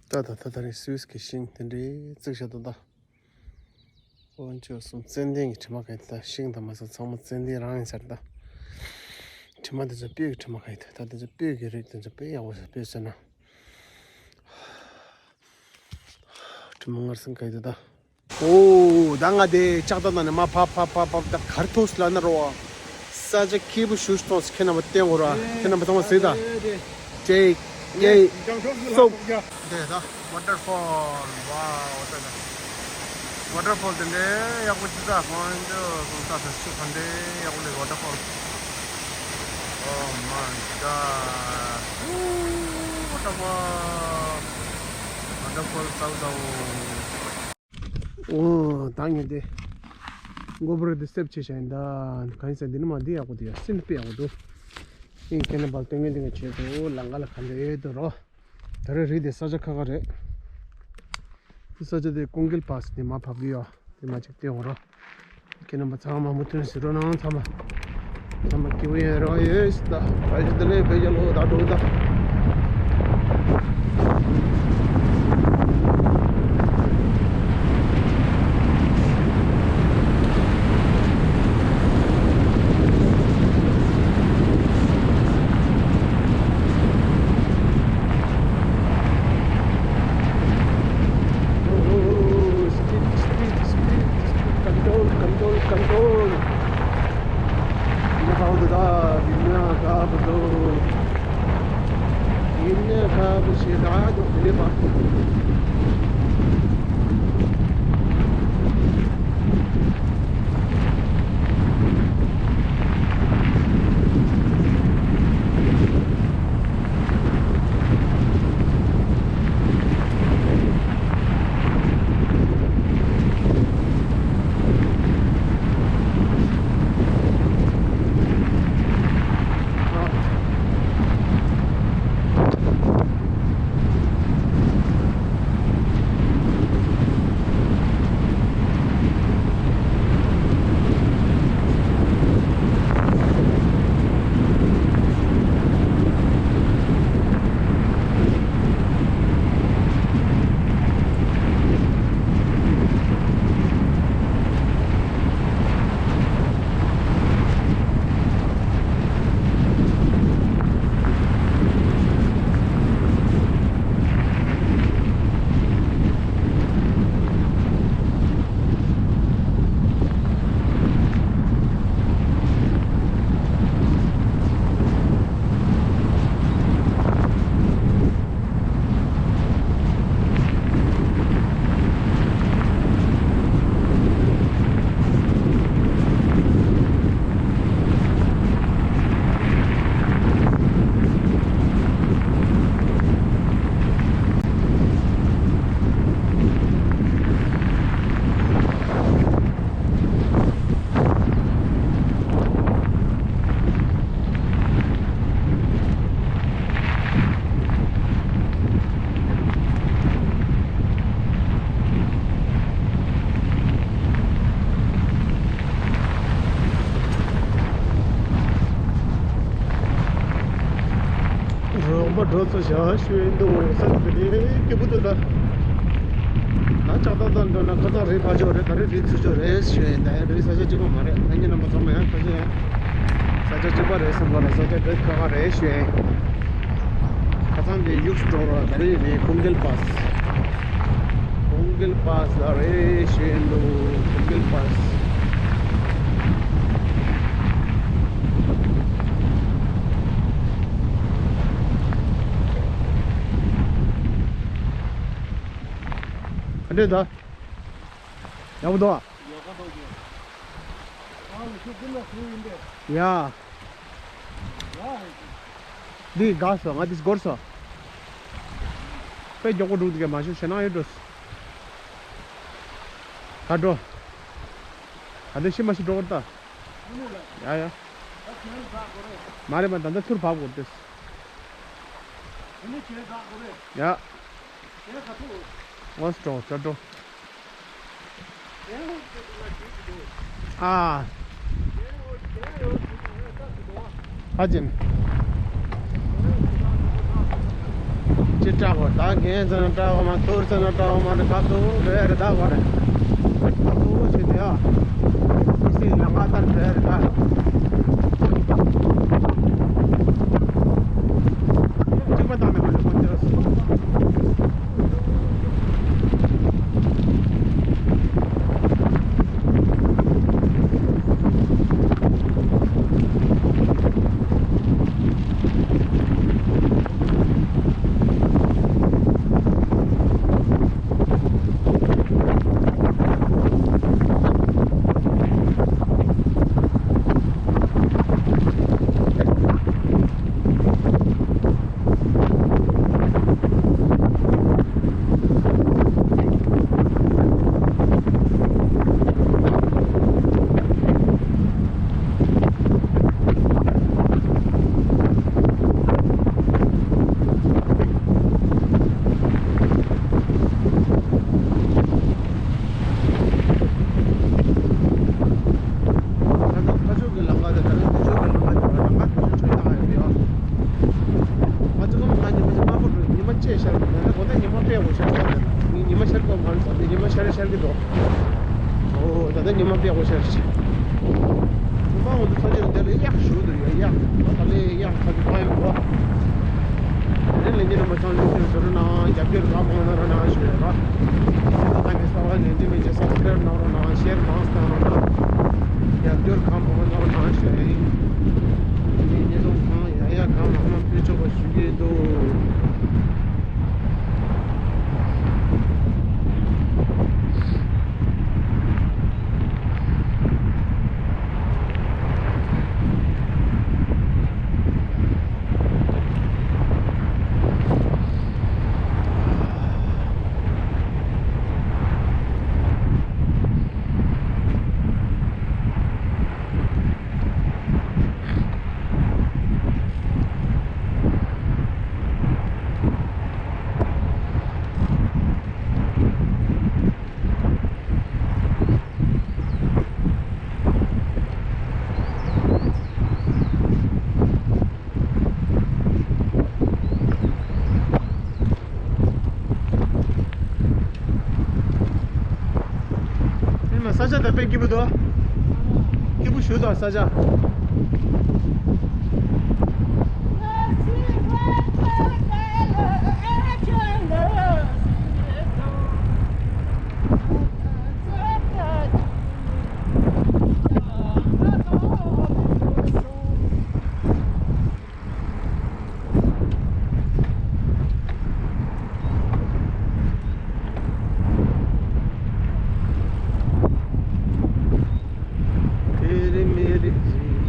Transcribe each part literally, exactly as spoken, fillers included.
ད་ད་ད་ད་རེས་སུད་སི་གི་ཤིང་དེ་འདྲའི་བརྩིགས་བཞག་འདུག་ད། ཨོ་ཅོ་གསུམ་ཙན་དན་གྱི་དྲི་མ་ག་ཡིན་ད། ཤིང་དང་མ་སོགས་ཚང་མ་ཙན་དན་རང་ཡིན་ས་རེད་ད། དྲི་མ་དེ་ཚོ་སྤོས་ཀྱི་དྲི་མ་ག་ཡིན་ད། ད་དེ་ཚོ་སྤོས་ཀྱི་རིགས་དེ་ཚོ་དཔེ་ཡག་པོ་ཞིག་སྤོས་ཟེར་ན། དྲི་མ་ངར་སང་ག་ཡིན་ད། ཨོ་ད་ང་དེ་ལྕགས་རྟ་ནང་ནས་མར་ཕབ་ཕབ་ཕབ་ཕབ་ད་གར་ཐོག་སི་ལ་ན་རོ་བ། ས་ཆ་སྐྱིད་པོ་ཞུ་ཞུ་ཐོག་སི་ཁྱེད་རྣམ་པ་བསྟན་གོ་ར། ཁྱེད་རྣམ་པ་ཚང་མ་གཟིགས་ད། ཅེ་ཡེ་སོ། དེ་ད་ཝ་ཊར་ཕོལ། ཝའོ་ད་ད། ཝ་ཊར་ཕོལ་དེ་འདྲའི་ཡག་པོ་ཅི་ད། ཧོན་ཇོ་སོང་ས་ད་ཤུ་ག་འདྲའི་ཡག་པོ་ལས་ཝ་ཊར་ཕོལ། Oh my god. Ooh, what a wow. Wonderful, so so. ཨོ་ད་ངས་དེ་མགོ་པོར་དེ་སེབ་བྱས་བཞག་ཡིན་ད། གང་ཡིན་ཟེར་འདི་ནི་མ་འདི་ཡག་པོ་འདུག་ཡ། སེམས་དཔེ་ཡག་པོ་འདུག་ཨིན་ཁྱེད་རྣམ་པ་སྟོན་ངན་འདི་ངས་བྱེད་དོ་ལང་ཀ་ལ་ག་འདྲ་ཡོད་དོ་རོ། ད་རེས་རི་དེ་ས་ཆ་ཁ་ཁ་རེད། དེ་ས་ཆ་དེ་ཀུང་གིལ་པཱ་སི་ནས་མར་བབས་ཀྱི་ཡོད། དེ་མ་ཅིག་སྟོན་འོང་རོ། ཁྱེད་རྣམ་པ་ཚང་མ་མུ་མཐུད་གཟིགས་རོགས་གནང་། ཚང་མ་ཚང་མ་སྐྱིད་པོ་ཡོད་རོགས་ཡོད་ད། བཀྲ་ཤིས་བདེ་ལེགས། བོད་རྒྱལ་ལོ། ད་འགྲོ་ད། Speed, speed, speed, speed, control, control, control. Ina kawo da, ina kawo da. Ina kawo shi da, do ne ba. རོགས་པ་འགྲོ་ཚོ་བཞག་ཞུ་ཡིན་འདུག་ས་དེ་ནས་སྐྱིད་པོ་འདུག་ད། ད་ལྕགས་རྟ་དང་འགྲོ་ན་ཁ་སང་རི་ཕར་ཕྱོགས་རེད། ད་རེས་རི་ཚུར་ཕྱོགས་རེད་ཞུ་ཡིན། ད་ཡང་རི་ས་ཆ་གཅིག་པ་མ་རེད། ད་ངེད་རྣམ་པ་ཚང་མ་ཡང་ཁ་ཤས་ཡང་ས་ཆ་གཅིག་པ་རེད་བསམ་པ་ལ་ས་ཆ་འདྲ་ཁ་ཁ་རེད་ཞུ་ཡིན། ཁ་སང་དེ་ཡུགས་འགྲོ་རོགས། ད་རེས་རི་ཀུང་གིལ་པཱ་སི། ཀུང་གིལ་པཱ་སི་ལ་རེད་ཞུ་ཡིན་འདུག་ཀུང་གིལ་པཱ་སི། ག་འདྲས་ད། ཡག་པོ་འདུག་ཨ། ཡག་པོ་འདུག་གི། ཨ་ལ་ཤུ་ཀུན་ལ་ཧུ་ཡིན་པས། ཡ། ཡ། འདི་དགའ་སོང་། ང་འདི་སྒོར་སོང་། དཔེ་མགྱོགས་པོ་འགྲོ་འདུག་གི། མ་ཤོད་ཞེད་སྣང་ཡོད་འགྲོ། ད་འགྲོ། ད་འདི་ཤི་མ་ཤི་འགྲོ་གི་རེད་ད། ཡ་ཡ། མ་རེད་མ། ད་ལྟ་ཚུར་བབས་དགོས་ཏེ། ཡ། ངོ་སྤྲོ་སྤྲོ་སྤྲོ། ཨ། ཧ་ཅང་། སྐྲག་གོ། ད་རྒན་ཚོ་ན་སྐྲག་གོ་མ། ཐུར་ཚོ་ན་སྐྲག་གོ་མ། ད་ག་ཚོད་འགྲོ་ཡ་རེད། ད་གོ་རེད། ད་གོ་བྱེད་དེ་ཡ། ཐུར་སེ་ལ་ང་ད་འགྲོ་ཡ་རེད་ད། གཅིག་མ་བཏང་མེད་པ་ལ་ཁོང་ཚོས། ད་ལྟ་ཕ་ཕྱོགས་ཀྱི་ལམ་ཁ་དང་ད་ལྟ་ཕ་ཕྱོགས་ཀྱི་ལམ་ཁ་དེ་ལམ་ཁ་ཕ་ཕྱོགས་ཆོས་ལམ་ཁ་ཡོད་ཡོད། ང་ཚོ་ཀ་མ་ང་ཉི་མ་ཞིག་དམར་པོ་འགྲོ། ཉི་མ་ཆེ་ཤར་གི་འདུག་ད་ལྟ་གོ་ད་ཉི་མ་དཔེ་འོ་ཤར་ཤར་གི་འདུག་ཉི་མ་ཤར་གི་འོ་མ་རེད་ཟེར་ཏེ་ཉི་མ་ཤར་ཤར་གི་འདུག་ཨོ་ད་ལྟ་ཉི་མ་དཔེ་འོ་ཤར་ཤར། ཉི་མ་འོ་འདུག་ས་ཆ་དེ་ལ་གཡག་ཞུ་འདུག་ཡ། གཡག་ད་ལྟ་ལས་གཡག་ཚ་གི་མ་ཡོང་གོ། དེ་ལས་ཉི་མ་མ་ཚང་ལུགས་ཀྱི་བཟོ་རོགས་གནང་། རྒྱབ་སྐྱོར་གང་མང་གནང་རོགས་གནང་ཞུ་ཡ་ར། ད་ག་ནས་གསར་པ་ལས་འདི་མི་ཚེ་སབ་སི་ཀ་རེབ་གནང་རོགས་གནང་། ཤེར་མང་གནང་རོགས་གནང་། རྒྱབ་སྐྱོར་གང་མང་གནང་རོགས་གནང་ཞུ་ཡ་ཡིན། ངས་ཉེ་ཚོང་གང་ཡ་ཡ་གང་མང་མང་ཕུལ་ཆོག་པ་ཞུ་གི་འདུག་ཨེ་མ་ས་ཆ་ད་དཔེ་སྐྱིད་པོ་འདུག་སྐྱིད་པོ་ཞུ་དང་ས་ཆ། དེ་རེ་མེ་རེ་ཟིག་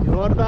ཡོར་ད།